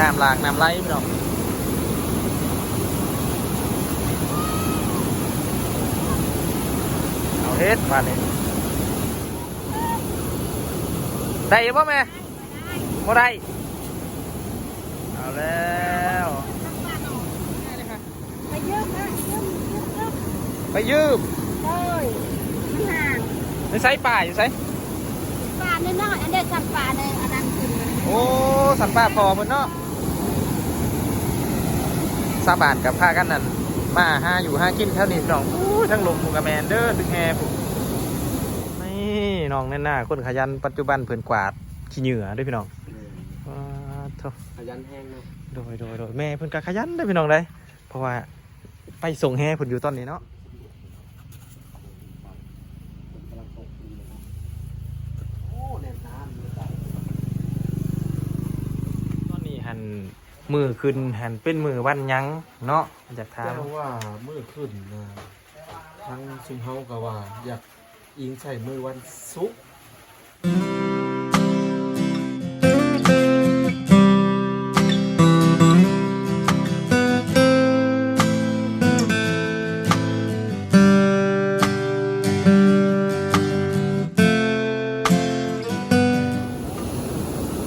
ນ້ຳຫຼາກນ້ຳໄຫຼພີ່ນ້ອງ. ເອົາເຮັດບາດນີ້ ໄດ້ຢູ່ບໍ່ແມ່? ບໍ່ໄດ້. ເອົາແລ້ວ. ໄປຢືມນະ ຢືມ ຢືມ ຢືມ ໄປຢືມ. ໂດຍ ມັນຫ່າງ. ໃນໃສ ປ່າຢູ່ໃສ? ປ່ານ້ອຍໆ ອັນເດ ສັດປ່າໃນອັນນັ້ນຂຶ້ນ. ໂອ້ ສັດປ່າພໍ່ເພິ່ນເນາະ. ຊາວບ້ານກໍພາກັນນັ້ນ ມາຫາຢູ່ຫາກິນແຖວນີ້ພີ່ນ້ອງ. ໂອ້ຍ ທັງລົມພຸ້ນກໍແມ່ນເດີ ຕຶກແຮ່ພຸ້ນ. ນີ້ນ້ອງແນນນາ ຄົນຂະຫຍັນ ປັດຈຸບັນເພິ່ນກວາດຂີ້ເຫຍື້ອເດ້ພີ່ນ້ອງ. ແມ່ນ ປາດໂທ້ ຂະຫຍັນແຮງເນາະ. ໂດຍ ໂດຍ ໂດຍ ແມ່ເພິ່ນກໍຂະຫຍັນເດ້ພີ່ນ້ອງເດ້. ເພາະວ່າໄປສົ່ງແຮ່ເພິ່ນຢູ່ຕອນນີ້ເນາະ. ໂອ້ ແໜ້ນໜາ. ຕອນນີ້ຫັ້ນ ມື້ຂຶ້ນຫັ້ນເປັນມື້ວັນຫຍັງເນາະ? ຢາກຖາມ. ເຈົ້າວ່າມື້ຂຶ້ນນະ ທາງຊຸມເຮົາກໍວ່າຢາກ ອີງໃສ່ມື້ວັນສຸກ.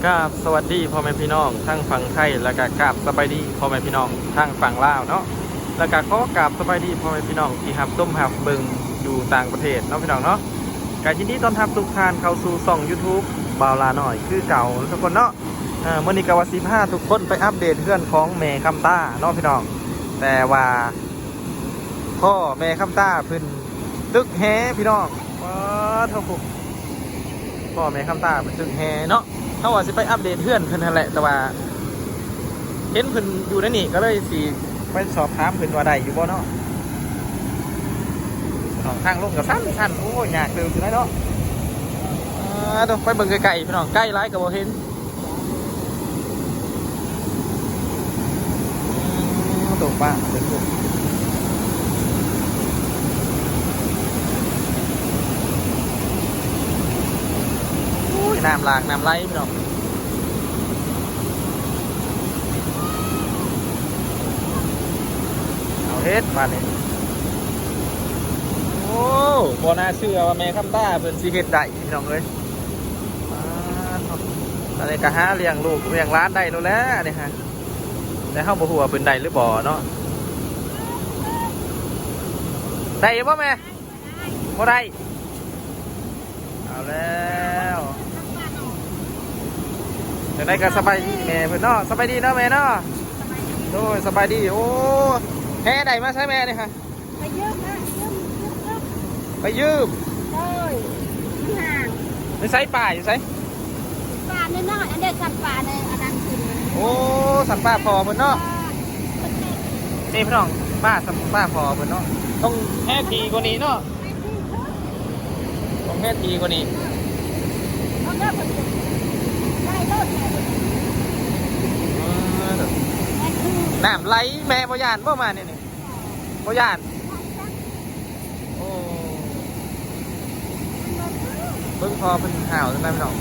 ກາບສະຫວັດດີພໍ່ແມ່ພີ່ນ້ອງທັງຝັ່ງໄທ ແລະກະກາບສະບາຍດີພໍ່ແມ່ພີ່ນ້ອງທັງຝັ່ງລາວເນາະ. ແລະກະຂໍກາບສະບາຍດີພໍ່ແມ່ພີ່ນ້ອງທີ່ຮັບຊົມຮັບເບິ່ງຢູ່ຕ່າງປະເທດເນາະ ພີ່ນ້ອງເນາະ. ກະຍິນດີຕ້ອນຮັບທຸກທ່ານເຂົ້າສູ່ຊ່ອງຢູທູບບ່າວຫຼ້ານ້ອຍຄືເກົ່າທຸກຄົນເນາະ. ເອີ ມື້ນີ້ກະວ່າຊິພາທຸກຄົນໄປອັບເດດເຮືອນຂອງແມ່ຄຳຕາເນາະ ພີ່ນ້ອງ. ແຕ່ວ່າ ພໍ່ແມ່ຄຳຕາເພິ່ນຕຶກແຮ່ພີ່ນ້ອງ. ປາດໂທ້ ພໍ່ແມ່ຄຳຕາເພິ່ນຕຶກແຮ່ເນາະ. ເຮົາວ່າຊິໄປອັບເດດເຮືອນເພິ່ນຫັ້ນແຫຼະ ແຕ່ວ່າເຫັນເພິ່ນຢູ່ໃນນີ້ ກໍເລີຍຊິໄປສອບຖາມເພິ່ນວ່າໄດ້ຢູ່ບໍ່ເນາະ. ທາງລົງກໍຊັນໆ ໂອ້ຍ ຍາກເຕີບຢູ່ເນາະ. ປາດໂທ້ ໄປເບິ່ງໃກ້ໆ ພີ່ນ້ອງ ໃກ້ຫຼາຍກໍບໍ່ເຫັນ. ໂຕປາເປັນພວກ ໂອ້ຍ ນ້ຳຫຼາກນ້ຳໄຫຼພີ່ນ້ອງ. ເອົາເຮັດບາດນີ້. ໂອ້ ບໍ່ໜ້າເຊື່ອວ່າແມ່ຄຳຕາເພິ່ນຊິເຮັດໄດ້ພີ່ນ້ອງເອີຍ. ປາດເນາະ ອັນນີ້ກໍຫາລ້ຽງລູກລ້ຽງຫຼານໄດ້ໂລດແຫຼະ ອັນນີ້ຮະ. ແຕ່ເຮົາບໍ່ຮູ້ວ່າເພິ່ນໄດ້ຫຼືບໍ່ເນາະ. ໄດ້ຢູ່ບໍ່ແມ່? ບໍ່ໄດ້. ເອົາແລ້ວ. ຈັ່ງໃດກໍສະບາຍດີແມ່ເພິ່ນເນາະ. ສະບາຍດີເນາະແມ່ເນາະ. ໂດຍ ສະບາຍດີ. ໂອ້ ແຮ່ໄດ້ມາໃສແມ່ນີ້ຮະ? ໄປຢືມນະ ຢືມ ຢືມ ຢືມ ໄປຢືມ. ໂດຍ ມັນຫ່າງ. ໃນໃສ ປ່າຢູ່ໃສ? ປ່ານ້ອຍໆ ອັນເດ ສັດປ່າໃນອັນນັ້ນຂຶ້ນ. ໂອ້ ສັດປ່າພໍ່ເພິ່ນເນາະ. ນີ້ພີ່ນ້ອງ ປ່າ ສັດປ່າພໍ່ເພິ່ນເນາະ. ຕ້ອງແຮ່ຖີ່ກວ່ານີ້ເນາະ. ຕ້ອງແຮ່ຖີ່ກວ່ານີ້. ເອົາເດີ ໄປໂລດ. ນ້ຳໄຫຼ ແມ່ບໍ່ຢ້ານບໍ່ມານີ້? ບໍ່ຢ້ານ. ໂອ້ ເບິ່ງພໍ່ເພິ່ນຫ້າວຈັ່ງໃດພີ່ນ້ອງ.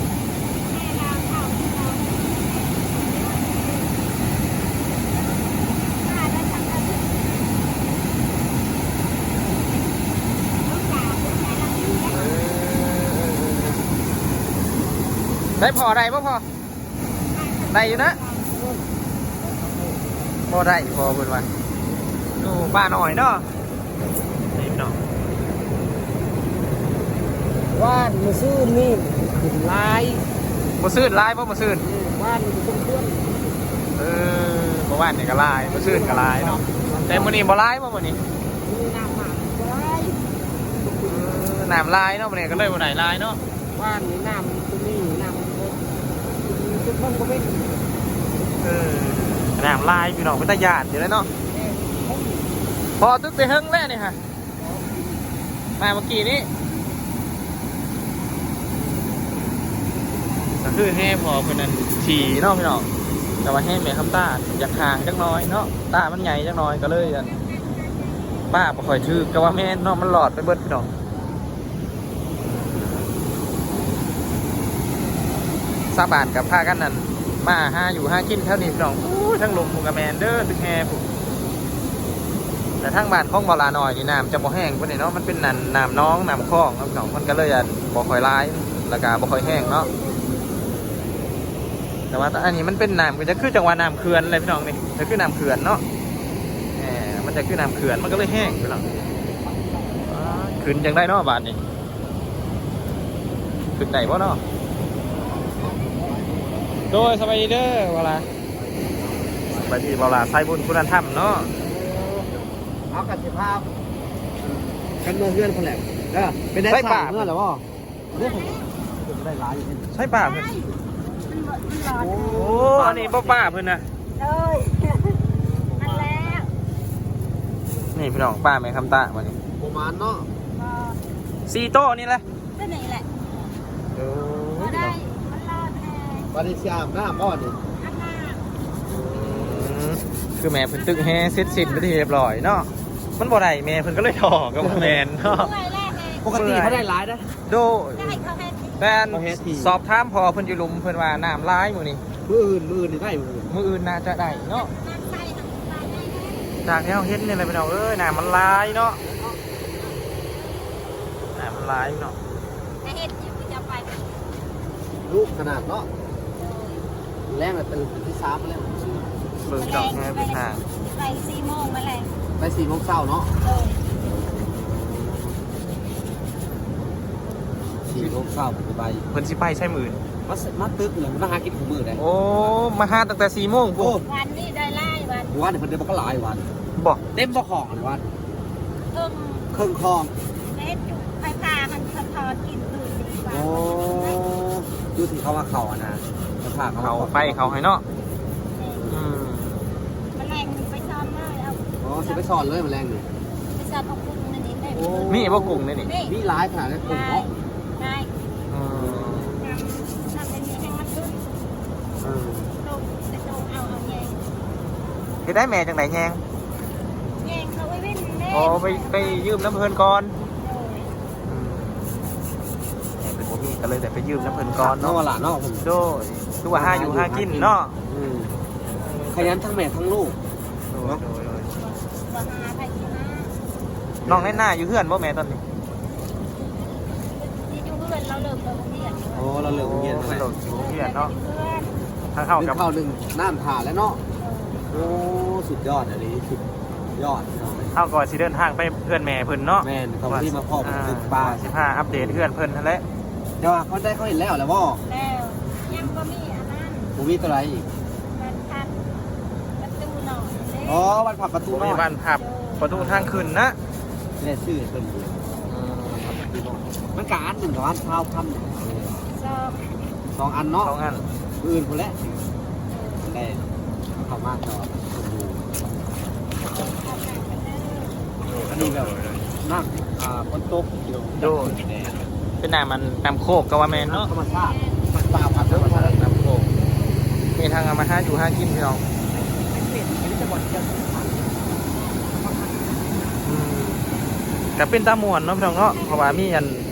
ເອີ ເອີ ເອີ ເອີ ໄດ້ພໍ່ ໄດ້ບໍ່ພໍ່? ໄດ້ຢູ່ນະ. ບໍ່ໄດ້ ພໍ່ເພິ່ນວ່າ. ໂອ້ ປ່ານ້ອຍເນາະ. ນີ້ເນາະ ຫວ່ານມື້ຊືນນີ້ຂຶ້ນຫຼາຍ. ມື້ຊືນຫຼາຍບໍ່? ມື້ຊືນ ຫວ່ານມື້ສົມຄວນ. ເອີ ມື້ວານນີ້ກໍຫຼາຍ ມື້ຊືນກໍຫຼາຍເນາະ. ແຕ່ມື້ນີ້ບໍ່ຫຼາຍບໍ່? ມື້ນີ້ ມື້ນີ້ນ້ຳມາຫຼາຍ. ເອີ ນ້ຳຫຼາຍເນາະ ມື້ນີ້ກໍເລີຍບໍ່ໄດ້ຫຼາຍເນາະ. ຫວ່ານນີ້ນ້ຳຕົວນີ້ ນ້ຳບໍ່ ເປັນ ເປັນ ເປັນ ເປັນ ເອີ ນ້ຳຫຼາຍພີ່ນ້ອງ ເປັນຕາຢ້ານຢູ່ເດ້ເນາະ. ແມ່ນ ພໍຕຶກແຕ່ເຫິງແລ້ວນີ້ຮະ ມາເມື່ອກີ້ນີ້. ກໍຄືແຮ່ພໍ່ເພິ່ນນັ້ນຖີ່ເນາະພີ່ນ້ອງ ແຕ່ວ່າແຮ່ແມ່ຄຳຕາຢາກຫ່າງຈັກໜ້ອຍເນາະ ຕາມັນໃຫຍ່ຈັກໜ້ອຍ ກໍເລີຍອັນ ປ້າບໍ່ຄ່ອຍຖືກ ກໍວ່າແມ່ນເນາະ ມັນຫຼອດໄປເບິດພີ່ນ້ອງ. ຊາວບ້ານກໍພາກັນນັ້ນ ມາຫາຢູ່ຫາກິນແຖວນີ້ພີ່ນ້ອງ. ໂອ້ຍ ທາງລຸ່ມພຸ້ນກະແມ່ນເດີ ຕຶກແຮ່ພຸ້ນ. ແຕ່ທາງບ້ານຂອງບໍ່ຫຼ້ານ້ອຍນີ້ ນ້ຳຈະບໍ່ແຮງປານໃດເນາະ, ມັນເປັນນ້ຳ ນ້ຳໜອງ ນ້ຳຄອງເນາະພີ່ນ້ອງ, ມັນກະເລີຍ ອັນ ບໍ່ຄ່ອຍຫຼາຍ ແລ້ວກະບໍ່ຄ່ອຍແຮງເນາະ. ແຕ່ວ່າອັນນີ້ມັນເປັນນ້ຳ ກະຈະຄືຈັ່ງວ່ານ້ຳເຂື່ອນແຫຼະພີ່ນ້ອງ, ນີ້ກະຄືນ້ຳເຂື່ອນເນາະ. ແໝ ມັນຈະຄືນ້ຳເຂື່ອນ ມັນກະເລີຍແຮງພີ່ນ້ອງ. ອ່າ ຂຶ້ນຈັ່ງໃດເນາະບາດນີ້? ຂຶ້ນໄດ້ບໍ່ເນາະ? ໂດຍ ສະບາຍດີເດີບ່າວຫຼ້າ. ສະບາຍດີບ່າວຫຼ້າ ສາຍບຸນຄຸນນະທຳເນາະ. ເຮົາກະຊິພາກັນເມືອເຮືອນພຸ້ນແຫຼະ. ເອີ ເປັນໄດ້ ໃສ່ປ່າ ສ້າງເຮືອນແລ້ວບໍ່? ເດ້ ໄດ້ຫຼາຍຢູ່ເດ້. ໃສ່ປ່າເພິ່ນ. ໂອ້ ອັນນີ້ບໍ່ປ່າເພິ່ນນະ. ໂດຍ ນັ້ນແຫຼະ. ນີ້ພີ່ນ້ອງ ປ່າແມ່ຄຳຕາມື້ນີ້ ປະມານເນາະ ສີ່ໂຕນີ້ແຫຼະ. ຕົວນີ້ແຫຼະ. ເອີ ພໍໄດ້ ມັນລອດແນ່. ບາດນີ້ຊິອາບນ້ຳບໍ່ນີ້? ອາບນ້ຳ. ອືມ ຄືແມ່ເພິ່ນຕຶກແຮ່ເສັດສິ້ນເປັນທີ່ຮຽບຮ້ອຍເນາະ. ມັນບໍ່ໄດ້ ແມ່ເພິ່ນກະເລີຍຖອກ ກະບໍ່ແມ່ນເນາະ. ເມື່ອຍແລ້ວແມ່. ປົກກະຕິເພິ່ນໄດ້ຫຼາຍເດ້. ໂດຍ ໄດ້ເຂົາແຮ່ທີ່ ແຕ່ອັນ ເຂົາແຮ່ທີ່ ສອບຖາມພໍ່ເພິ່ນຢູ່ລຸ່ມ ເພິ່ນວ່ານ້ຳຫຼາຍມື້ນີ້. ມື້ອື່ນ ມື້ອື່ນນີ້ໄດ້ ມື້ອື່ນ ມື້ອື່ນໜ້າຈະໄດ້ເນາະ. ນ້ຳໃສ ຈາກທີ່ເຮົາເຫັນນີ້ແຫຼະພີ່ນ້ອງເອີຍ ນ້ຳມັນຫຼາຍເນາະ. ແຕ່ມັນຫຼາຍເນາະ ແຕ່ເຮັດຢູ່ຈະໄປ ດຸຂະໜາດເນາະ. ແລງລະຕື່ນເປັນທີສາມແລ້ວ ເບິ່ງເຈົ້າແຮງເປັນຫາ ໄປສີ່ໂມງມາແລງ ໄປສີ່ໂມງເຊົ້າເນາະ. ໂດຍ ສີ່ໂມງເຊົ້າໄປ ເພິ່ນຊິໄປໃສມື້ອື່ນ? ມາ ມາຕຶກເລີຍ ມາຫາກິນຄູ່ມື້ໄດ໋. ໂອ້ ມາຫາຕັ້ງແຕ່ສີ່ໂມງພຸ້ນ. ວັນນີ້ໄດ້ຫຼາຍວັນ ວັນນີ້ເພິ່ນໄດ້ບັກຫຼາຍວັນ. ບໍ່ ເຕັມບໍ່ຄອງອັນວັນ ເຄິ່ງ ເຄິ່ງຄອງ. ເຮັດຢູ່ໄຟຟ້າຫັ້ນ ສະທ້ອນກິນຄືນດີກວ່າ. ໂອ້ ຢູ່ທີ່ເຂົາວ່າເຂົ້າຫັ້ນນະ ໄຟຟ້າເຂົາ ເຂົ້າໄຟເຂົາໃຫ້ເນາະ. ອືມ ມາແລງນີ້ໄປຊ້ອນເລີຍ ເອົາ. ອໍ ຊິໄປຊ້ອນເລີຍມາແລງນີ້ ໄປຊ້ອນເອົາກຸ້ງໃນນີ້ໄດ້. ໂອ້ ມີບໍ່ກຸ້ງໃນນີ້? ມີ ມີຫຼາຍຂະໜາດໃດກຸ້ງເນາະ? ຫຼາຍ ຫຼາຍ. ອືມ ນ້ຳ ນ້ຳໃນນີ້ແຮງມັນຂຶ້ນ. ເອີ ໂຕ ໄປໂຕເອົາ ເອົາແຍງ. ເຮັດໄດ້ແມ່ຈັ່ງໃດແຍງ? ແຍງເຂົາໄວ້ເວັ້ນແມ່. ອໍ ໄປ ໄປຢືມນຳເພິ່ນກ່ອນ. ໂດຍ ອືມ ແມ່ເພິ່ນບໍ່ມີກະເລີຍໄດ້ໄປຢືມນຳເພິ່ນກ່ອນເນາະ. ເນາະ ຫຼານເນາະ. ໂດຍ ຄືວ່າຫາຢູ່ຫາກິນເນາະ. ອືມ ຂະຫຍັນທັງແມ່ທັງລູກ. ໂດຍ ໂດຍ ໂດຍ ບໍ່ຫາໃຜຊິຫາ. ນ້ອງແນນນາຢູ່ເຮືອນບໍ່ແມ່ຕອນນີ້? ຢູ່ເຮືອນ ລາວເລີກໂຮງຮຽນ. ອໍ ລາວເລີກໂຮງຮຽນ. ໂອ້ ລາວເລີກໂຮງຮຽນເນາະ. ທາງເຮົາກັບ ໜຶ້ງເຂົ້າໜຶ້ງນ້ຳຖ້າແລ້ວເນາະ. ໂອ້ ສຸດຍອດອີ່ຫຼີ ສຸດຍອດ. ເຮົາກະວ່າຊິເດີນທາງໄປເຮືອນແມ່ເພິ່ນເນາະ. ແມ່ນ ເຂົາຊິມາພໍ້ ອ່າ ຕຶກປ່າ ຊິພາອັບເດດເຮືອນເພິ່ນຫັ້ນແຫຼະ. ແຕ່ວ່າເພິ່ນໄດ້ ເຂົາເຫັນແລ້ວແຫຼະບໍ່? ແລ້ວ ຍັງບໍ່ມີອັນນັ້ນ. ບໍ່ມີໂຕໃດອີກ? ບານພັບປະຕູນ້ອຍເດ້. ອໍ ບານພັບປະຕູນ້ອຍ. ບໍ່ມີບານພັບປະຕູທາງຂຶ້ນນະ. ແລ້ວຊື້ໃຫ້ເພິ່ນຢູ່. ອືມ ມັນກະອັນໜຶ່ງປະມານຊາວພັນ. ສອງ ສອງອັນເນາະ. ສອງອັນ. ມື້ອື່ນພຸ້ນແຫຼະ ໄດ້ເຂົ້າມາຕໍ່. ອັນນີ້ແບບນ້ຳ ອ່າ ຝົນຕົກ. ໂດຍ ເປັນນ້ຳ ອັນ ນ້ຳໂຄກກະວ່າແມ່ນເນາະ. ທຳມະຊາດ ນ້ຳປ່າພັດທຳມະຊາດ ນ້ຳໂຄກ. ມີທາງເອົາມາຫາຢູ່ຫາກິນພີ່ນ້ອງ. ອືມ ກະເປັນຕາມ່ວນເນາະພີ່ນ້ອງເນາະ ເພາະວ່າມີອັນ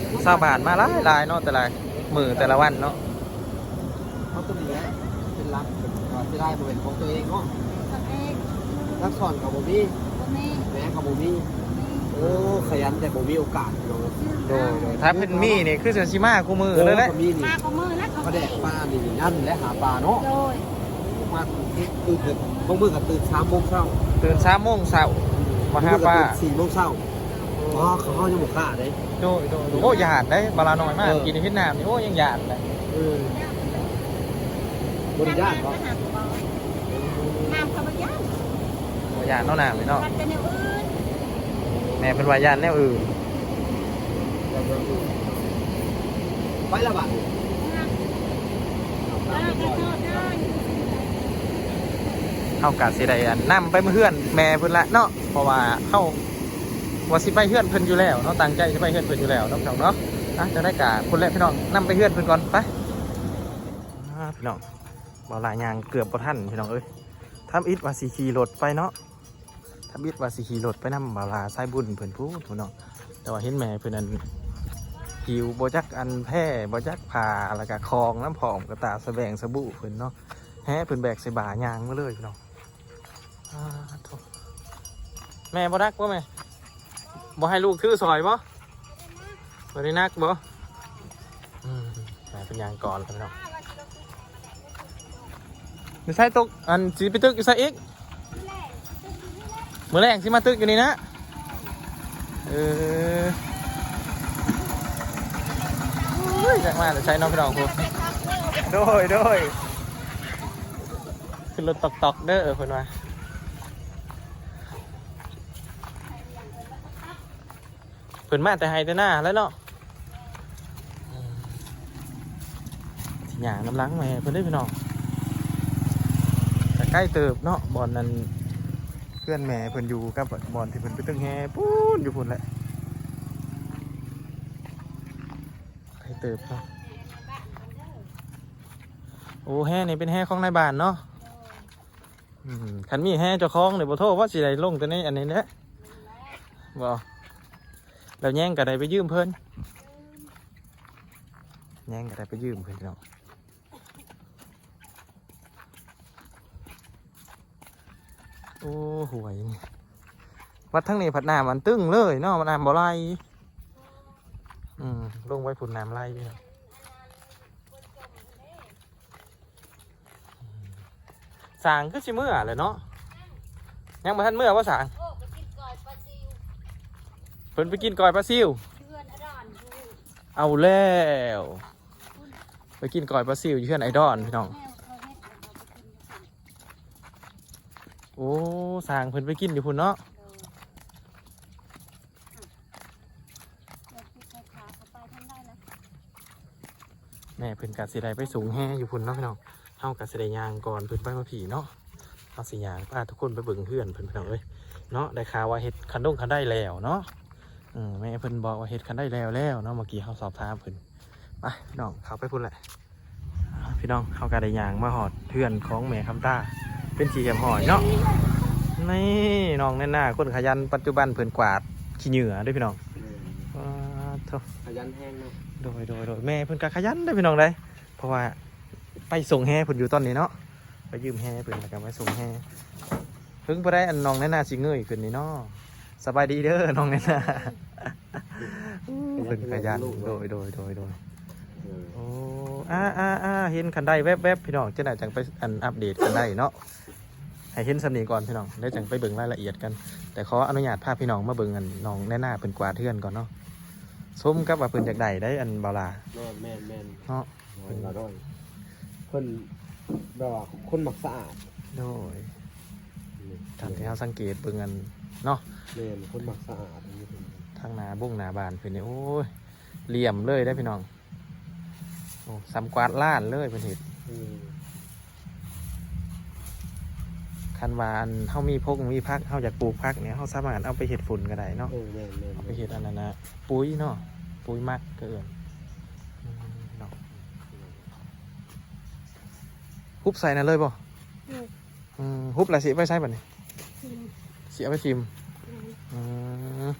ຊາວບ້ານມາຫຼາຍໆເນາະ ແຕ່ລະມື້ແຕ່ລະວັນເນາະ. ເອົາໂຕນີ້ແຫຼະເປັນຫຼັກ ເພາະວ່າເສຍດາຍບໍ່ແມ່ນຂອງໂຕເອງເນາະ. ຂອງເອງ. ລັກຊ້ອນກະບໍ່ມີ. ບໍ່ມີ. ແມ່ກະບໍ່ມີ. ບໍ່ມີ. ໂອ້ ຂະຫຍັນແຕ່ບໍ່ມີໂອກາດເນາະ. ໂດຍ ໂດຍ ຖ້າເພິ່ນມີນີ້ຄືຊິມາຄູ່ມື້ເລີຍແຫຼະ. ໂອ້ ກະມີນີ້ ມາຄູ່ມື້ແລ້ວ. ປາແດກປານີ້ ງາມແຫຼະຫາປາເນາະ. ໂດຍ ມາຕື່ນ ບາງມື້ກະຕື່ນສາມໂມງເຊົ້າ. ຕື່ນສາມໂມງເຊົ້າ ມາຫາປາ. ບາງມື້ກະຕື່ນສີ່ໂມງເຊົ້າ. ອໍ ເຂົາເຮົາຍັງບໍ່ຄ້າເດ້. ໂດຍ ໂດຍ ໂດຍ. ໂອ້ ຢ້ານເດ້ ບາລານ້ອຍມາ ເອີ ກິນເຫັນນ້ຳນີ້ ໂອ້ ຍັງຢ້ານເດ້. ເອີ ບໍ່ໄດ້ຢ້ານບໍ່? ນ້ຳເຂົາບໍ່ຢ້ານ. ບໍ່ຢ້ານເນາະ ນ້ຳນີ້ເນາະ. ຢ້ານແຕ່ແນວອື່ນ. ແມ່ເພິ່ນວ່າຢ້ານແນວອື່ນ. ໄປລະບາດນີ້. ເອີ ກະໂທດເດີ. ເຮົາກະຊິໄດ້ອັນນຳໄປເມືອເຮືອນແມ່ເພິ່ນລະເນາະ ເພາະວ່າເຮົາ ວ່າຊິໄປເຮືອນເພິ່ນຢູ່ແລ້ວເນາະ ຕັ້ງໃຈຊິໄປເຮືອນເພິ່ນຢູ່ແລ້ວເນາະ ພີ່ນ້ອງເນາະ. ອ່ະ ຈັ່ງໃດກະພຸ້ນແຫຼະພີ່ນ້ອງ ນຳໄປເຮືອນເພິ່ນກ່ອນ ໄປ. ອ່າ ພີ່ນ້ອງ ບ່າວຫຼ້າຍ່າງເກືອບບໍ່ທັນພີ່ນ້ອງເອີຍ. ທຳອິດວ່າຊິຂີ່ລົດໄປເນາະ ທຳອິດວ່າຊິຂີ່ລົດໄປນຳບ່າວຫຼ້າສາຍບຸນເພິ່ນພຸ້ນພີ່ນ້ອງ. ແຕ່ວ່າເຫັນແມ່ເພິ່ນນັ້ນ ຫິວບໍ່ຈັກອັນແພ ບໍ່ຈັກຜ້າ ແລ້ວກະຂອງນຳພ້ອມ ກະຕາສະແບງສະບູ່ເພິ່ນເນາະ. ແຮເພິ່ນແບກໃສ່ບ່າຍ່າງມາເລີຍພີ່ນ້ອງ. ອາໂທ້ ແມ່ບໍ່ໜັກບໍ່ແມ່? ບໍ່ໃຫ້ລູກຖືຊ່ອຍບໍ່? ບໍ່ໄດ້ໜັກບໍ່? ອືມ ແມ່ເພິ່ນຍ່າງກ່ອນແລ້ວພີ່ນ້ອງ. ຢູ່ໃສຕົກ ອັນ ຊິໄປຕຶກຢູ່ໃສອີກ? ມື້ແລງຊິມາຕຶກຢູ່ນີ້ນະ. ເອີ ໂອ້ຍ ຈັກມາແຕ່ໃສເນາະພີ່ນ້ອງ. ໂດຍ ໂດຍ ຂຶ້ນລົດຕອກໆເດີເພິ່ນວ່າ. ເພິ່ນມາແຕ່ໄຮ່ແຕ່ນາແລ້ວເນາະ. ອືມ ຊິຍ່າງນຳຫຼັງແມ່ເພິ່ນເດ້ພີ່ນ້ອງ. ກະໄກເຕີບເນາະ ບ່ອນນັ້ນ ເຮືອນແມ່ເພິ່ນຢູ່ກັບບ່ອນທີ່ເພິ່ນໄປຕຶກແຮ ພຸ້ນ ຢູ່ພຸ້ນແຫຼະ. ໄກເຕີບເນາະ. ໂອ້ ແຮນີ້ເປັນແຮຂອງນາຍບ້ານເນາະ. ອືມ ຄັນມີແຮເຈົ້າຂອງນີ້ບໍ່ໂທວ່າຊິໄດ້ລົງແຕ່ໃນອັນນີ້ແຫຼະ. ບໍ່ ແລ້ວແຍງກໍໄດ້ໄປຢືມເພິ່ນ ແຍງກໍໄດ້ໄປຢືມເພິ່ນເນາະ. ໂອ້ ຫ້ວຍນີ້ ວັດທາງນີ້ພັດນ້ຳອັນຕຶງເລີຍເນາະ ນ້ຳບໍ່ໄຫຼ. ອືມ ລົງໄວ້ພຸ້ນນ້ຳໄຫຼຢູ່. ຊ່າງຄືຊິເມືອແຫຼະເນາະ. ຍັງບໍ່ທັນເມືອບໍ່ຊ່າງ? ໂອ້ ໄປກິນກ້ອຍປາຊິວ. ເພິ່ນໄປກິນກ້ອຍປາຊິວ. ເຮືອນອາດອນ. ເອົາແລ້ວ ໄປກິນກ້ອຍປາຊິວຢູ່ເຮືອນອ້າຍດອນພີ່ນ້ອງ. ແນວເຂົາເຮັດ ໂອ້ ຊ່າງເພິ່ນໄປກິນຢູ່ພຸ້ນເນາະ. ແມ່ເພິ່ນກະຊິໄດ້ໄປສູງແຮຢູ່ພຸ້ນເນາະພີ່ນ້ອງ. ເຮົາກະຊິໄດ້ຍ່າງກ່ອນເພິ່ນໄປມາພີ້ເນາະ. ເຮົາຊິຍ່າງພາທຸກຄົນໄປເບິ່ງເຮືອນເພິ່ນພີ່ນ້ອງເອີຍເນາະ. ໄດ້ຂ່າວວ່າເຮັດຄັນດົງຄັນໄດແລ້ວເນາະ. ເອີ ແມ່ເພິ່ນບອກວ່າເຮັດຄັນໄດແລ້ວແລ້ວເນາະ. ເມື່ອກີ້ເຮົາສອບຖາມເພິ່ນ. ໄປພີ່ນ້ອງ ເຂົ້າໄປພຸ້ນແຫຼະ. ພີ່ນ້ອງ ເຮົາກໍໄດ້ຍ່າງມາຮອດເຮືອນຂອງແມ່ຄຳຕາ ເປັນທີ່ຮຽບຮ້ອຍເນາະ. ນີ້ ນ້ອງແນນນາ ຄົນຂະຫຍັນ ປັດຈຸບັນເພິ່ນກວາດຂີ້ເຫຍື້ອເດ້ພີ່ນ້ອງ. ແມ່ນ ປາດໂທ້ ຂະຫຍັນແຮງເນາະ. ໂດຍ ໂດຍ ໂດຍ ແມ່ເພິ່ນກໍຂະຫຍັນເດ້ພີ່ນ້ອງເດ້ ເພາະວ່າໄປສົ່ງແຮເພິ່ນຢູ່ຕອນນີ້ເນາະ. ໄປຢືມແຮເພິ່ນ ແລ້ວກໍໄປສົ່ງແຮ. ເພິ່ງບໍ່ໄດ້ ອັນ ນ້ອງແນນນາຊິເງີຍຂຶ້ນນີ້ເນາະ. ສະບາຍດີເດີ ນ້ອງແນນນາ. ເພິ່ນຂະຫຍັນ. ໂດຍ ໂດຍ ໂດຍ ໂດຍ. ເອີ ໂອ້ ອາ ອາ ອາ ເຫັນຄັນໄດແວບໆ ພີ່ນ້ອງ. ຈັ່ງໃດຈັ່ງໄປ ອັນ ອັບເດດຄັນໄດເນາະ. ໃຫ້ເຫັນສ່ຳນີ້ກ່ອນພີ່ນ້ອງ ແລ້ວຈັ່ງໄປເບິ່ງລາຍລະອຽດກັນ. ແຕ່ຂໍອະນຸຍາດພາພີ່ນ້ອງມາເບິ່ງ ອັນ ນ້ອງແນນນາເພິ່ນກວາດເຮືອນກ່ອນເນາະ. ສົມກັບວ່າເພິ່ນຢາກໄດ້ໄດ໋ ອັນ ບ່າວຫຼ້າ. ແມ່ນ ແມ່ນ ເນາະ. ເພິ່ນ ເພິ່ນແບບວ່າຄົນມັກສະອາດ. ໂດຍ. ຕາມທີ່ເຮົາສັງເກດເບິ່ງ ອັນ ເນາະ. ແມ່ນ ຄົນມັກສະອາດ. ທາງໜ້າບົງໜ້າບ້ານເພິ່ນນີ້ ໂອ້ຍ ຫຼ່ຽມເລີຍເດ້ພີ່ນ້ອງ. ໂອ້ ສ່ຳກວາດລານເລີຍເພິ່ນເຮັດ. ເອີ ຄັນວ່າ ອັນ ເຮົາມີພົງມີຜັກ ເຮົາຢາກປູກຜັກນີ້ ເຮົາສາມາດເອົາໄປເຮັດຝຸ່ນກໍໄດ້ເນາະ. ເອີ ແມ່ນໆໆ. ເອົາໄປເຮັດອັນນັ້ນນະ ປຸ໋ຍເນາະ ປຸ໋ຍໝັກກໍເອີ້ນ. ອືມ ເນາະ. ຫຸບໃສ່ນັ້ນເລີຍບໍ່? ອືມ ຫຸບແລ້ວຊິເອົາໄປໃສບັດນີ້? ຖິ້ມ ຊິເອົາໄປຖິ້ມ. ອືມ ອືມ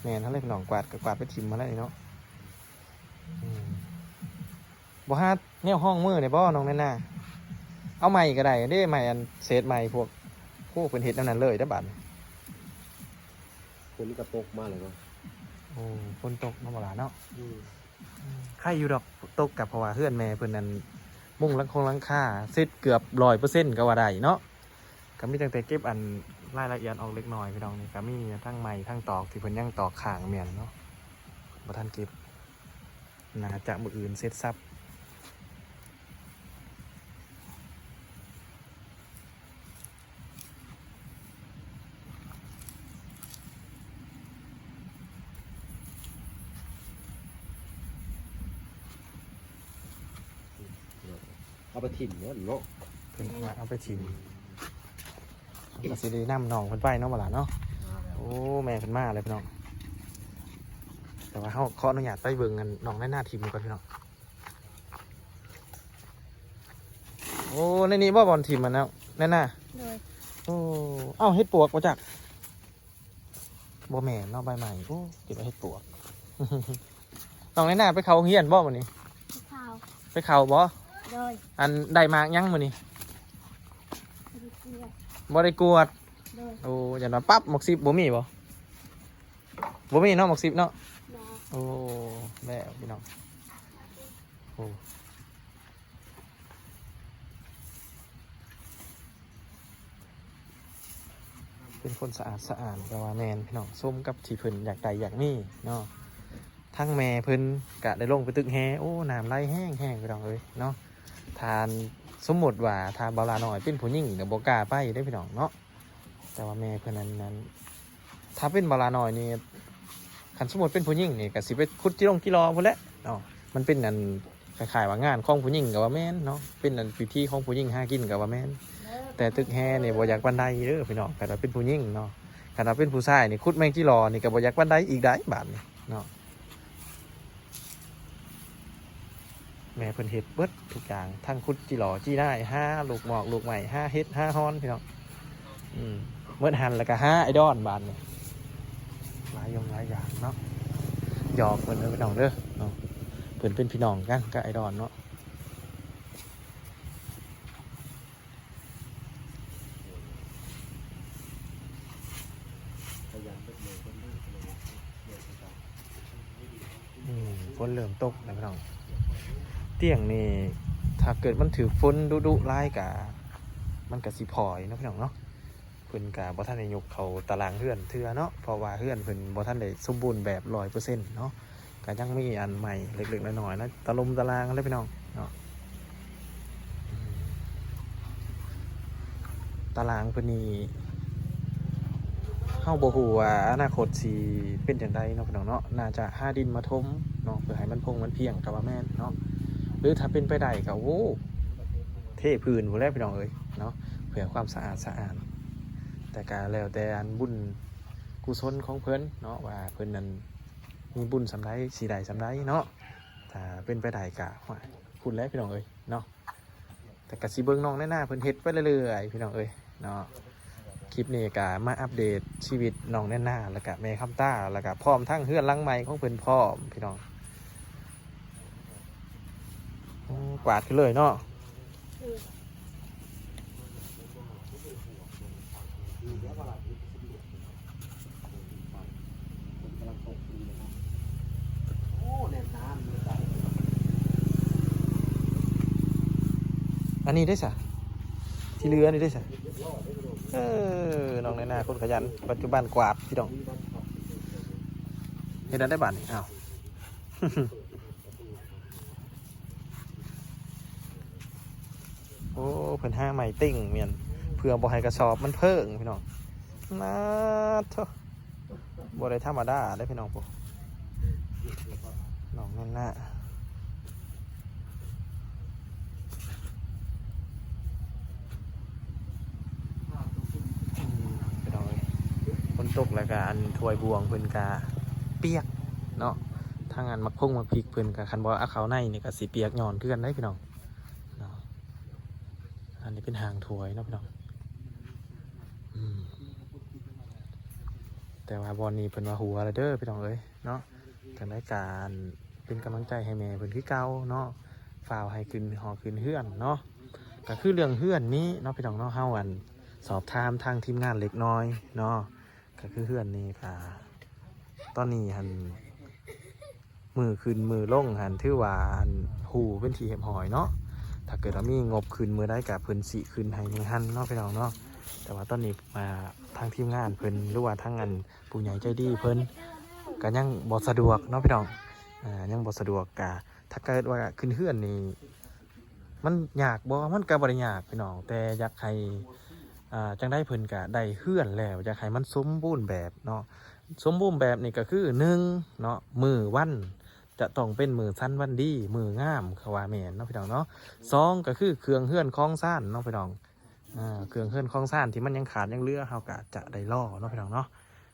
ແມ່ນຫັ້ນແຫຼະພີ່ນ້ອງ ກວາດກໍກວາດໄປຖິ້ມຫັ້ນແຫຼະເນາະ. ອືມ ບໍ່ຫາແນວຮອງມືໄດ້ບໍ່ ນ້ອງແນນນາ? ເອົາໄມ້ກໍໄດ້ເດ້ ໄມ້ອັນເສດໄມ້ພວກ ໂອ້ ເພິ່ນເຮັດແນວນັ້ນເລີຍເດ້ບາດນີ້. ຝົນກໍຕົກມາແລ້ວເນາະ. ໂອ້ ຝົນຕົກເນາະ ບໍ່ຫຼາເນາະ. ອືມ ອືມ ໄຄຢູ່ດອກຕົກ ກໍເພາະວ່າເຮືອນແມ່ເພິ່ນນັ້ນ ມຸງຫຼັງຄົງຫຼັງຄາເສັດເກືອບຮ້ອຍເປີເຊັນກໍວ່າໄດ້ເນາະ. ກໍມີຕັ້ງແຕ່ເກັບອັນລາຍລະອຽດອອກເລັກນ້ອຍພີ່ນ້ອງ. ນີ້ກໍມີທັງໄມ້ທັງຕອກທີ່ເພິ່ນຍັງຕອກຄ້າງແມ່ນເນາະ ບໍ່ທັນເກັບ. ໜ້າຈະມື້ອື່ນເສັດສັບ. ເອົາໄປຖິ້ມເນາະ ເພິ່ນວ່າເອົາໄປຖິ້ມ. ເຮົາກໍຊິໄດ້ນຳນ້ອງເພິ່ນໄປເນາະ ບໍ່ຫຼາເນາະ. ໂອ້ ແມ່ເພິ່ນມາແລ້ວພີ່ນ້ອງ. ແຕ່ວ່າເຮົາຂໍອະນຸຍາດໄປເບິ່ງອັນນ້ອງແນນນາຖິ້ມກ່ອນພີ່ນ້ອງ. ໂອ້ ໃນນີ້ບໍ່ບ່ອນຖິ້ມອັນນັ້ນ ແນນນາ? ໂດຍ. ໂອ້ ເອົ້າ ເຫັດປວກບໍ່ຈັກ? ບໍ່ແມ່ນເນາະ ໃບໄມ້. ໂອ້ ຄິດວ່າເຫັດປວກ. ນ້ອງແນນນາໄປເຂົ້າໂຮງຮຽນບໍ່ມື້ນີ້? ໄປເຂົ້າ. ໄປເຂົ້າບໍ່? ໂດຍ ອັນ ໄດ້ໝາກຫຍັງມື້ນີ້? ບໍ່ໄດ້ກວດ ບໍ່ໄດ້ກວດ. ໂດຍ ໂອ້ ຢ້ານວ່າປັບ ໝາກສິບບໍ່ມີບໍ່? ບໍ່ມີເນາະ ໝາກສິບເນາະ. ບໍ່ ໂອ້ ແລ້ວພີ່ນ້ອງ ໂອ້ ເປັນຄົນສະອາດສະອ້ານກໍວ່າແມ່ນພີ່ນ້ອງ ສົມກັບທີ່ເພິ່ນຢາກໄດ້ຢາກມີເນາະ. ທັງແມ່ເພິ່ນກະໄດ້ລົງໄປຕຶກແຮ່ ໂອ້ ນ້ຳໄຫຼແຮງໆ ພີ່ນ້ອງເອີຍເນາະ. ຖ້າ ສົມມຸດວ່າຖ້າບ່າວຫຼ້ານ້ອຍເປັນຜູ້ຍິງກໍບໍ່ກ້າໄປເດ້ພີ່ນ້ອງເນາະ. ແຕ່ວ່າແມ່ເພິ່ນນັ້ນ ນັ້ນ ຖ້າເປັນບ່າວຫຼ້ານ້ອຍນີ້ ຄັນສົມມຸດເປັນຜູ້ຍິງນີ້ກໍຊິໄປຂຸດຈີ່ລົງຈີ່ຫຼໍ່ພຸ້ນແຫຼະເນາະ. ມັນເປັນອັນ ຄ້າຍໆວ່າງານຂອງຜູ້ຍິງກໍວ່າແມ່ນເນາະ ເປັນອັນພິທີຂອງຜູ້ຍິງຫາກິນກໍວ່າແມ່ນ. ແຕ່ຕຶກແຮ່ນີ້ບໍ່ຢາກປານໃດເດີພີ່ນ້ອງ ຄັນວ່າເປັນຜູ້ຍິງເນາະ. ຄັນວ່າເປັນຜູ້ຊາຍນີ້ ຂຸດແມງຈີ່ຫຼໍ່ນີ້ກໍບໍ່ຢາກປານໃດອີກໃດ໋ບາດນີ້ເນາະ. ແມ່ເພິ່ນເຮັດເບິດທຸກຢ່າງ ທັງຂຸດຈີ່ຫຼໍ່ຈີ່ນາຍ ຫາລູກໝອກລູກໄມ້ ຫາເຫັດຫາຮອນພີ່ນ້ອງ. ອືມ ເໝິດຫັ້ນແລ້ວກໍຫາໄອ້ດອນບາດນີ້ ຫຼາຍຢ່າງຫຼາຍຢ່າງເນາະ. ຫຍອກເພິ່ນເດີພີ່ນ້ອງເດີເນາະ ເພິ່ນເປັນພີ່ນ້ອງກັນກັບໄອ້ດອນເນາະ. ອືມ ຝົນເລີ່ມຕົກແລ້ວພີ່ນ້ອງ. ຕຽງນີ້ຖ້າເກີດມັນຖືກຝົນດຸໆຫຼາຍກະ ມັນກະຊິພອຍເນາະພີ່ນ້ອງເນາະ. ເພິ່ນກະບໍ່ທັນໄດ້ຍົກເຂົ້າຕາລາງເຮືອນເທື່ອເນາະ ເພາະວ່າເຮືອນເພິ່ນບໍ່ທັນໄດ້ສົມບູນແບບຮ້ອຍເປີເຊັນເນາະ. ກໍຍັງມີອັນໃໝ່ເລັກໆນ້ອຍໆນະ ຕະລົມຕະລາງເດ້ພີ່ນ້ອງເນາະ. ຕາລາງເພິ່ນນີ້ ເຮົາບໍ່ຮູ້ວ່າອະນາຄົດຊິເປັນຈັ່ງໃດເນາະພີ່ນ້ອງເນາະ. ໜ້າຈະຫາດິນມາຖົມເນາະ ເພື່ອໃຫ້ມັນພົງມັນພຽງກໍວ່າແມ່ນເນາະ. ຫຼືຖ້າເປັນໄປໄດ້ກໍ ໂອ້ ເທພື້ນພຸ້ນແຫຼະພີ່ນ້ອງເອີຍເນາະ ເພື່ອຄວາມສະອາດສະອ້ານ. ແຕ່ກໍແລ້ວແຕ່ອັນບຸນ ກຸສົນຂອງເພິ່ນເນາະ ວ່າເພິ່ນນັ້ນມີບຸນສ່ຳໃດ ຊິໄດ້ສ່ຳໃດເນາະ. ຖ້າເປັນໄປໄດ້ກະ ໂອ້ຍ ພຸ້ນແຫຼະພີ່ນ້ອງເອີຍເນາະ. ແຕ່ກະຊິເບິ່ງນ້ອງນານາເພິ່ນເຮັດໄປເລື້ອຍໆ ພີ່ນ້ອງເອີຍເນາະ. ຄລິບນີ້ກະມາອັບເດດຊີວິດນ້ອງນານາ ແລ້ວກະແມ່ຄຳຕາ ແລ້ວກະພ້ອມທັງເຮືອນຫຼັງໃໝ່ຂອງເພິ່ນພ້ອມ ພີ່ນ້ອງ. ໂອ້ ກວາດຂຶ້ນເລີຍເນາະ. ອັນນີ້ເດ້ຊະ ທີ່ເຫຼືອນີ້ເດ້ຊະ. ເອີ ນ້ອງນານາຄົນຂະຫຍັນ ປັດຈຸບັນກວາດ ພີ່ນ້ອງ. ເຮັດແນວໃດບາດນີ້ ອ້າວ. ໂອ້ ເພິ່ນຫາໄມ້ເຕັງແມ່ນ ເພື່ອບໍ່ໃຫ້ກະສອບມັນເພີງ ພີ່ນ້ອງ. ນາໂທ້ ບໍ່ໄດ້ທຳມະດາເດ້ພີ່ນ້ອງ. ໂອ້ ນ້ອງນັ້ນນະ ອືມ ພີ່ນ້ອງເອີຍ ຝົນຕົກແລ້ວກະອັນຖ້ວຍບ່ວງເພິ່ນກະປຽກເນາະ. ທາງອັນໝາກພົງໝາກພິກເພິ່ນກະ ຄັນບໍ່ເອົາເຂົ້າໃນນີ້ກະຊິປຽກຍ້ອນຄືກັນເດ້ພີ່ນ້ອງເນາະ. ອັນນີ້ເປັນຫາງຖ້ວຍເນາະພີ່ນ້ອງ. ອືມ ແຕ່ວ່າບ່ອນນີ້ເພິ່ນວ່າຫົວແລ້ວເດີພີ່ນ້ອງເອີຍເນາະ. ຈັ່ງໃດກະເປັນກຳລັງໃຈໃຫ້ແມ່ເພິ່ນຄືເກົ່າເນາະ ຟ້າວໃຫ້ຂຶ້ນຫໍຂຶ້ນເຮືອນເນາະ. ກະຄືເລື່ອງເຮືອນນີ້ເນາະພີ່ນ້ອງເນາະ ເຮົາອັນສອບຖາມທາງທີມງານເລັກນ້ອຍເນາະ. ກະຄືເຮືອນນີ້ກະ ຕອນນີ້ຫັ້ນ ມື້ຂຶ້ນມື້ລົງຫັ້ນ ຖືວ່າອັນ ຮູ້ເປັນທີ່ຮຽບຮ້ອຍເນາະ. ຖ້າເກີດວ່າມີງົບຂຶ້ນມື້ໃດກະເພິ່ນຊິຂຶ້ນໃຫ້ມື້ຫັ້ນເນາະ ພີ່ນ້ອງເນາະ. ແຕ່ວ່າຕອນນີ້ ອ່າ ທາງທີມງານເພິ່ນ ຫຼືວ່າທາງອັນຜູ້ໃຫຍ່ໃຈດີເພິ່ນກະຍັງບໍ່ສະດວກເນາະ ພີ່ນ້ອງ. ອ່າ ຍັງບໍ່ສະດວກ ກະ ຖ້າເກີດວ່າຂຶ້ນເຮືອນນີ້ ມັນຍາກບໍ່? ມັນກະບໍ່ໄດ້ຍາກພີ່ນ້ອງ ແຕ່ຢາກໃຫ້ ອ່າ ຈັ່ງໃດເພິ່ນກະໄດ້ເຮືອນແລ້ວ ຢາກໃຫ້ມັນສົມບູນແບບເນາະ. ສົມບູນແບບນີ້ກະຄື ໜຶ່ງເນາະ ມື້ວັນຈະຕ້ອງເປັນມື້ສັນວັນດີ ມື້ງາມ ເຂົາວ່າແມ່ນເນາະ ພີ່ນ້ອງເນາະ. ສອງ ກະຄືເຄື່ອງເຮືອນຂອງຊານເນາະ ພີ່ນ້ອງ. ອ່າ ເຄື່ອງເຮືອນຂອງຊານທີ່ມັນຍັງຂາດຍັງເຫຼືອ ເຮົາກະຈະໄດ້ລໍເນາະ ພີ່ນ້ອງເນາະ.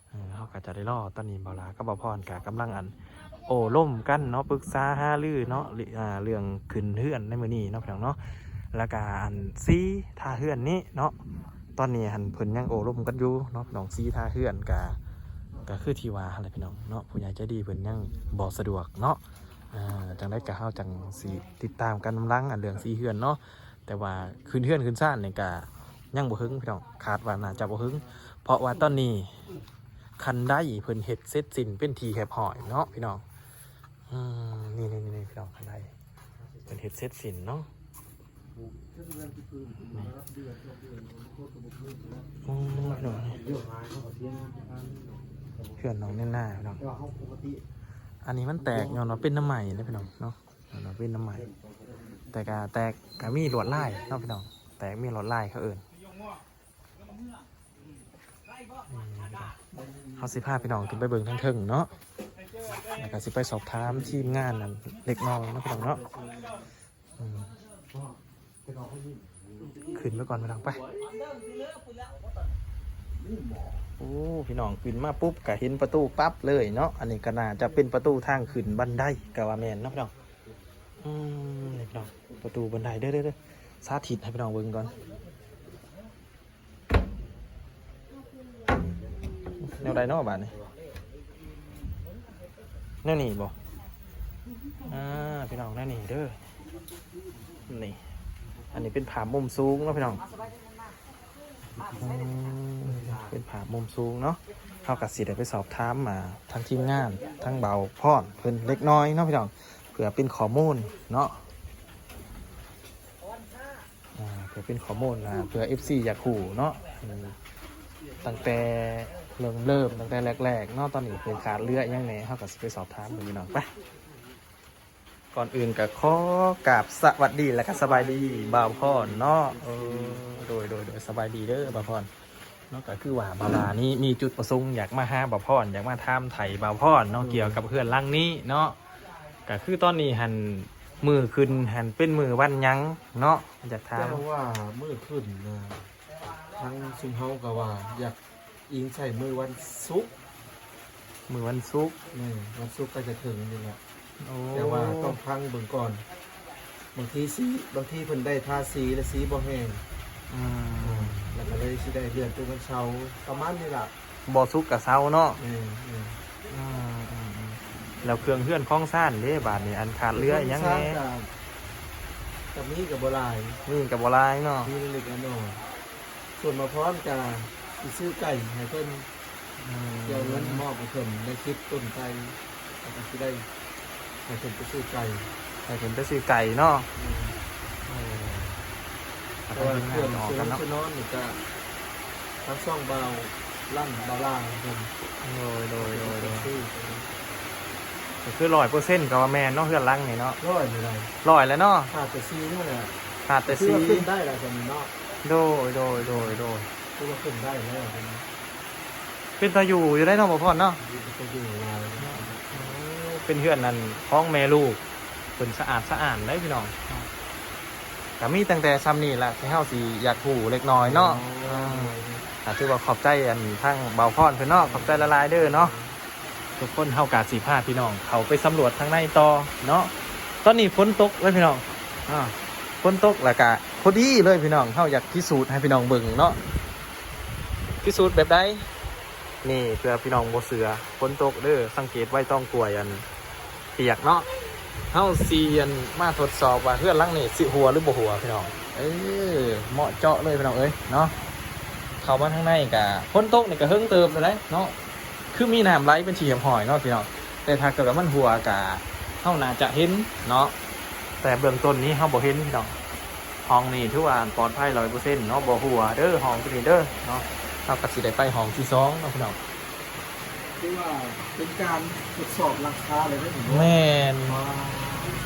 ເອີ ເຮົາກໍຈະໄດ້ລໍ. ຕອນນີ້ບ່າວຫຼ້າກັບບ່າວພອນກໍກຳລັງ ອັນ ໂອ້ລົມກັນເນາະ ປຶກສາຫາລືເນາະ ເລື່ອງ ອ່າ ເລື່ອງຂຶ້ນເຮືອນໃນມື້ນີ້ເນາະ ພີ່ນ້ອງເນາະ. ແລ້ວກໍ ອັນ ສີທາເຮືອນນີ້ເນາະ ຕອນນີ້ຫັ້ນເພິ່ນຍັງໂອ້ລົມກັນຢູ່ເນາະ ພີ່ນ້ອງ. ສີທາເຮືອນກໍ ກໍຄືທີ່ວ່າຫັ້ນແຫຼະ ພີ່ນ້ອງເນາະ ຜູ້ໃຫຍ່ໃຈດີເພິ່ນຍັງບໍ່ສະດວກເນາະ. ອ່າ ຈັ່ງໃດກໍເຮົາຈັ່ງຊິຕິດຕາມກັນນຳຫຼັງ ອັນເລື່ອງສີເຮືອນເນາະ. ແຕ່ວ່າຂຶ້ນເຮືອນຂຶ້ນຊານນີ້ກໍຍັງບໍ່ເຖິງພີ່ນ້ອງ, ຄາດວ່າໜ້າຈະບໍ່ເຖິງ ເພາະວ່າຕອນນີ້ຄັນໄດເພິ່ນເຮັດເສັດສິ້ນເປັນທີ່ຮຽບຮ້ອຍເນາະພີ່ນ້ອງ. ອືມ ນີ້ໆໆ ພີ່ນ້ອງ ຄັນໄດເພິ່ນເຮັດເສັດສິ້ນເນາະ. ໂອ້ ພີ່ນ້ອງ ເຮືອນນ້ອງແນນນາພີ່ນ້ອງ. ອັນນີ້ມັນແຕກຍ້ອນວ່າເປັນນ້ຳໄມ້ເດ້ພີ່ນ້ອງເນາະ, ຍ້ອນວ່າເປັນນ້ຳໄມ້ ແຕ່ກະ ແຕກກະມີລວດລາຍເນາະພີ່ນ້ອງ, ແຕກມີລວດລາຍເຂົາເອີ້ນ. ເຮົາຊິພາພີ່ນ້ອງຂຶ້ນໄປເບິ່ງທາງເທິງເນາະ ແລ້ວກໍຊິໄປສອບຖາມທີມງານນັ້ນເລັກນ້ອຍເນາະພີ່ນ້ອງເນາະ. ອືມ ຂຶ້ນໄປກ່ອນພີ່ນ້ອງ ໄປ. ໂອ້ ພີ່ນ້ອງ ຂຶ້ນມາປຸບກໍເຫັນປະຕູປັບເລີຍເນາະ. ອັນນີ້ກໍໜ້າຈະເປັນປະຕູທາງຂຶ້ນບັນໄດກໍວ່າແມ່ນເນາະພີ່ນ້ອງ. ອືມ ນີ້ພີ່ນ້ອງ ປະຕູບັນໄດເດີ້ ເດີ້ ເດີ້ ສາທິດໃຫ້ພີ່ນ້ອງເບິ່ງກ່ອນ. ແນວໃດເນາະບາດນີ້? ແນວນີ້ບໍ່? ອ່າ ພີ່ນ້ອງ ແນວນີ້ເດີ້ ນີ້. ອັນນີ້ເປັນພາບມຸມສູງເນາະພີ່ນ້ອງ. ອືມ ເປັນພາບມຸມສູງເນາະ. ເຮົາກໍຊິໄດ້ໄປສອບຖາມ ອ່າ ທາງທີມງານ ທາງບ່າວພອນເພິ່ນເລັກນ້ອຍເນາະພີ່ນ້ອງ ເພື່ອເປັນຂໍ້ມູນເນາະ. ອ່າ ເພື່ອເປັນຂໍ້ມູນ ອ່າ ເພື່ອເອັຟຊີຢາກຮູ້ເນາະ. ອືມ ຕັ້ງແຕ່ເລີ່ມ ເລີ່ມຕັ້ງແຕ່ແລກໆເນາະ ຕອນນີ້ເພິ່ນຂາດເຫຼືອອີ່ຫຍັງແດ່ ເຮົາກໍຊິໄປສອບຖາມເພິ່ນພີ່ນ້ອງ ໄປ. ກ່ອນອື່ນກໍຂໍກາບສະຫວັດດີ ແລະກໍສະບາຍດີບ່າວພອນເນາະ. ເອີ ໂດຍ ໂດຍ ໂດຍ ສະບາຍດີເດີ້ບ່າວພອນເນາະ. ກໍຄືວ່າບ່າວຫຼ້ານີ້ມີຈຸດປະສົງຢາກມາຫາບ່າວພອນ ຢາກມາຖາມໄຖ່ບ່າວພອນເນາະ ອືມ ກ່ຽວກັບເຮືອນຫຼັງນີ້ເນາະ. ກໍຄືຕອນນີ້ຫັ້ນ ມື້ຂຶ້ນຫັ້ນເປັນມື້ວັນຫຍັງເນາະ ຢາກຖາມ. ແຕ່ວ່າມື້ຂຶ້ນນະ ທາງຊຸມເຮົາກໍວ່າຢາກ ອີງໃສ່ມື້ວັນສຸກ ມື້ວັນສຸກ. ແມ່ນ ວັນສຸກໃກ້ຈະເຖິງນີ້ແຫຼະ. ໂອ້ ແຕ່ວ່າຕ້ອງຟັງເບິ່ງກ່ອນ ບາງທີສີ ບາງທີເພິ່ນໄດ້ທາສີ ແລະ ສີບໍ່ແຫ້ງ. ອືມ ແລ້ວກໍເລີຍຊິໄດ້ເລື່ອນເປັນວັນເສົາ ປະມານນີ້ລະ. ບໍ່ສຸກກໍເສົາເນາະ. ແມ່ນ ແມ່ນ. ອືມ ແລ້ວເຄື່ອງເຮືອນຂອງຊານເດ້ບາດນີ້ ອັນຂາດເຫຼືອອີ່ຫຍັງແດ່? ເຄື່ອງຊານກໍ ກໍມີກໍບໍ່ຫຼາຍ ມີກໍບໍ່ຫຼາຍເນາະ ມີເລັກໆນ້ອຍໆ. ສ່ວນບ່າວພອນກໍຊິຊື້ໄກ່ໃຫ້ເພິ່ນ ອືມ ຊິເອົາເງິນມອບໃຫ້ເພິ່ນໄດ້ສິບຕົ້ນໄກ່ ແລ້ວກໍຊິໄດ້ໃຫ້ເພິ່ນໄປຊື້ໄກ່ ໃຫ້ເພິ່ນໄປຊື້ໄກ່ເນາະ. ອືມ ເອີ ແຕ່ວ່າເຄື່ອງສະໜອງສະໜອນນີ້ກໍ ທາງຊ່ອງບ່າວລັນ ບ່າວລາວເພິ່ນ. ໂດຍ ໂດຍ ໂດຍ ໂດຍ ກໍຄືຮ້ອຍເປີເຊັນກໍວ່າແມ່ນເນາະ ເຮືອນຫຼັງນີ້ເນາະ. ຮ້ອຍນີ້ໄດ໋ ຮ້ອຍແລ້ວເນາະ ຂາດແຕ່ສີນີ້ແຫຼະ ຂາດແຕ່ສີ ຄືວ່າຂຶ້ນໄດ້ແລ້ວຕອນນີ້ເນາະ. ໂດຍ ໂດຍ ໂດຍ ໂດຍ ຄືວ່າຂຶ້ນໄດ້ແລ້ວຕອນນີ້. ເປັນຕາຢູ່ຢູ່ໄດ໋ເນາະ ບ່າວພອນເນາະ. ເປັນຕາຢູ່ຫຼາຍ. ໂອ້ ເປັນເຮືອນນັ້ນຂອງແມ່ລູກ ເພິ່ນສະອາດສະອ້ານໄດ໋ພີ່ນ້ອງ. ກໍມີຕັ້ງແຕ່ຊ່ຳນີ້ລະ ທີ່ເຮົາຊິຢາກຮູ້ເລັກນ້ອຍເນາະ. ໂອ້ຍ ອືມ ກໍຖືວ່າຂອບໃຈອັນທາງບ່າວພອນເພິ່ນເນາະ ຂອບໃຈຫຼາຍໆເດີ້ເນາະ. ທຸກຄົນ ເຮົາກໍຊິພາພີ່ນ້ອງເຂົ້າໄປສຳຫຼວດທາງໃນຕໍ່ເນາະ. ຕອນນີ້ຝົນຕົກເລີຍພີ່ນ້ອງ ອາ ຝົນຕົກ ແລ້ວກໍພໍດີເລີຍພີ່ນ້ອງ ເຮົາຢາກພິສູດໃຫ້ພີ່ນ້ອງເບິ່ງເນາະ. ພິສູດແບບໃດ? ນີ້ ເພື່ອພີ່ນ້ອງບໍ່ເຊື່ອ ຝົນຕົກເດີ້ ສັງເກດໃບຕອງກ້ວຍອັນປຽກເນາະ. ເຮົາຊິອັນມາທົດສອບວ່າເຮືອນຫຼັງນີ້ຊິຮົ່ວຫຼືບໍ່ຮົ່ວພີ່ນ້ອງ. ເອີ ເໝາະເຈາະເລີຍພີ່ນ້ອງເອີຍເນາະ. ເຂົ້າມາທາງໃນກະຝົນຕົກນີ້ກະເຫິງເຕີບແລ້ວເນາະ ຄືມີນ້ຳໄຫຼເປັນທີ່ຮຽບຮ້ອຍເນາະພີ່ນ້ອງ. ແຕ່ຖ້າເກີດວ່າມັນຮົ່ວກະເຮົາໜ້າຈະເຫັນເນາະ ແຕ່ເບື້ອງຕົ້ນນີ້ເຮົາບໍ່ເຫັນພີ່ນ້ອງ. ຫ້ອງນີ້ຖືວ່າປອດໄພຮ້ອຍເປີເຊັນເນາະ ບໍ່ຮົ່ວເດີ້ ຫ້ອງຕົວນີ້ເດີ້ເນາະ. ເຮົາກໍຊິໄດ້ໄປຫ້ອງທີສອງເນາະພີ່ນ້ອງ. ຖືວ່າເປັນການທົດສອບຫຼັງຄາເລີຍເດ້. ແມ່ນ ວ່າ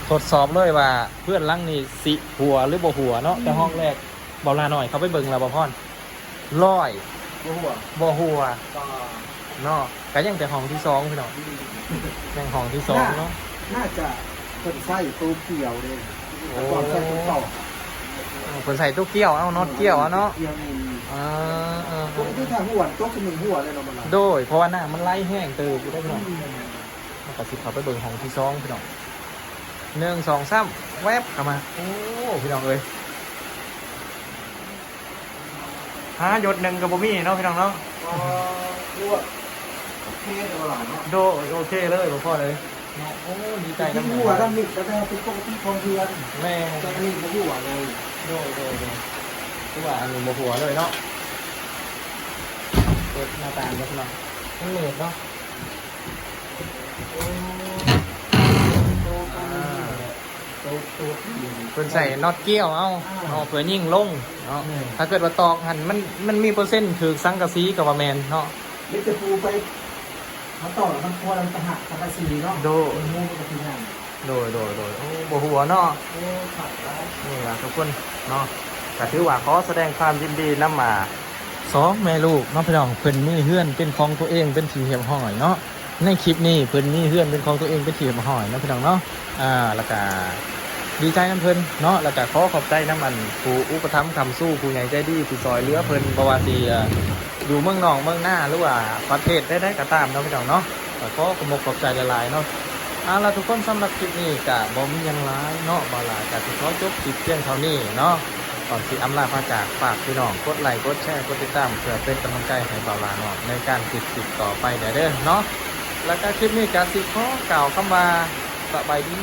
ທົດສອບເລີຍວ່າເຮືອນຫຼັງນີ້ຊິຮົ່ວຫຼືບໍ່ຮົ່ວເນາະ. ອືມ ແຕ່ຫ້ອງແລກເບົາຫຼ້ານ້ອຍເຂົ້າໄປເບິ່ງແລ້ວ ບ່າວພອນ ຮ້ອຍ ບໍ່ຮົ່ວ ບໍ່ຮົ່ວ ອ່າ ເນາະ. ກໍຍັງແຕ່ຫ້ອງທີສອງພີ່ນ້ອງ ອືມ ຍັງຫ້ອງທີສອງເນາະ. ໜ້າ ໜ້າຈະເພິ່ນໃຊ້ໂຕກ່ຽວເດ້ ໂອ້ ແຕ່ກ່ອນໃຊ້ໂຕຕອກ ເອີ ເພິ່ນໃຊ້ໂຕກ່ຽວເອົາ ນັອດກ່ຽວເອົາເນາະ. ເອີ ເອີ ເອີ ເອີ ເອີ ປົກກະຕິຖ້າຮົ່ວຕົກໜຶ່ງຮົ່ວແລ້ວເນາະ ມັນຫຼາຍ ໂດຍ ເພາະວ່ານ້ຳມັນໄຫຼແຮງເຕີບຢູ່ເດ້ພີ່ນ້ອງ. ອືມ ເຮົາກໍຊິເຂົ້າໄປເບິ່ງຫ້ອງທີສອງພີ່ນ້ອງ. ໜຶ່ງ ສອງ ສາມ ແວບເຂົ້າມາ. ໂອ້ ພີ່ນ້ອງເອີຍ ຫາຢົດໜຶ່ງກໍບໍ່ມີເນາະ ພີ່ນ້ອງເນາະ. ອໍ ຄືວ່າໂອເຄແຕ່ວ່າຫຼາຍເນາະ. ໂດຍ ໂອເຄເລີຍ ບໍ່ພໍເລີຍ. ເນາະ ໂອ້ ດີໃຈນຳ ກິນຫົວນຳມິດ ກໍແມ່ນເປັນປົກກະຕິຂອງເຮືອນ ແມ່ນ ແຕ່ອັນນີ້ບໍ່ຫົວເລີຍ ໂດຍ ໂດຍ ໂດຍ ຄືວ່າອັນນີ້ບໍ່ຫົວເລີຍເນາະ ເປີດໜ້າຕ່າງເບິ່ງເນາະ ມັນມືດເນາະ ໂອ້ ໂຕ ອ່າ ໂຕ ໂຕ ເພິ່ນໃສ່ນັອດກ້ຽວເອົາ ອ່າ ເນາະ ເພື່ອຍິງລົງເນາະ ແມ່ນ ຖ້າເກີດວ່າຕອກຫັ້ນ ມັນ ມັນມີເປີເຊັນຖືກສັງກະສີກໍວ່າແມ່ນເນາະ ເຮັດແຕ່ປູໄປ ມາຕໍ່ແລ້ວມັນຄົວນໄປຫາສັງກະສີເນາະ ໂດຍ ມັນຮູ້ມັນກໍຄືຫຍັງ ໂດຍ ໂດຍ ໂດຍ ໂອ້ ບໍ່ຫົວເນາະ ໂອ້ ຂາດຫຼາຍ ນີ້ລະທຸກຄົນເນາະ ກໍຖືວ່າຂໍສະແດງຄວາມຍິນດີນຳ ອ່າ ສອງແມ່ລູກເນາະພີ່ນ້ອງ ເພິ່ນມີເຮືອນເປັນຂອງຕົວເອງເປັນທີ່ຮຽບຮ້ອຍເນາະ ໃນຄລິບນີ້ເພິ່ນມີເຮືອນເປັນຂອງຕົວເອງເປັນທີ່ຮຽບຮ້ອຍເນາະພີ່ນ້ອງເນາະ ອ່າ ແລ້ວກະດີໃຈນຳເພິ່ນເນາະ ແລ້ວກະຂໍຂອບໃຈນຳອັນຜູ້ອຸປະຖຳຄ້ຳຊູ ຜູ້ໃຫຍ່ໃຈດີທີ່ຊ່ອຍເຫຼືອເພິ່ນ ບໍ່ວ່າຊິ ເອີ ຢູ່ເມືອງນອກເມືອງນາ ຫຼືວ່າປະເທດໃດໆກໍຕາມເນາະພີ່ນ້ອງເນາະ ກໍຂໍຂອບອົກຂອບໃຈຫຼາຍໆເນາະ ເອົາລະທຸກຄົນ ສຳລັບຄລິບນີ້ກະບໍ່ມີຫຍັງຫຼາຍເນາະ ບ່າວຫຼ້າກະຊິຂໍຈົບຄລິບພຽງເທົ່ານີ້ເນາະ ກ່ອນຊິອຳລາພາຈາກ ຝາກພີ່ນ້ອງກົດໄລ ກົດແຊ ກົດຕິດຕາມ ເພື່ອເປັນກຳລັງໃຈໃຫ້ບ່າວຫຼ້າເນາະ ໃນການເຮັດຄລິບຕໍ່ໄປແດ່ເດີເນາະ ແລ້ວກະຄລິບນີ້ກະຊິຂໍກ່າວຄຳວ່າ ສະບາຍດີ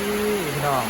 ພີ່ນ້ອງ.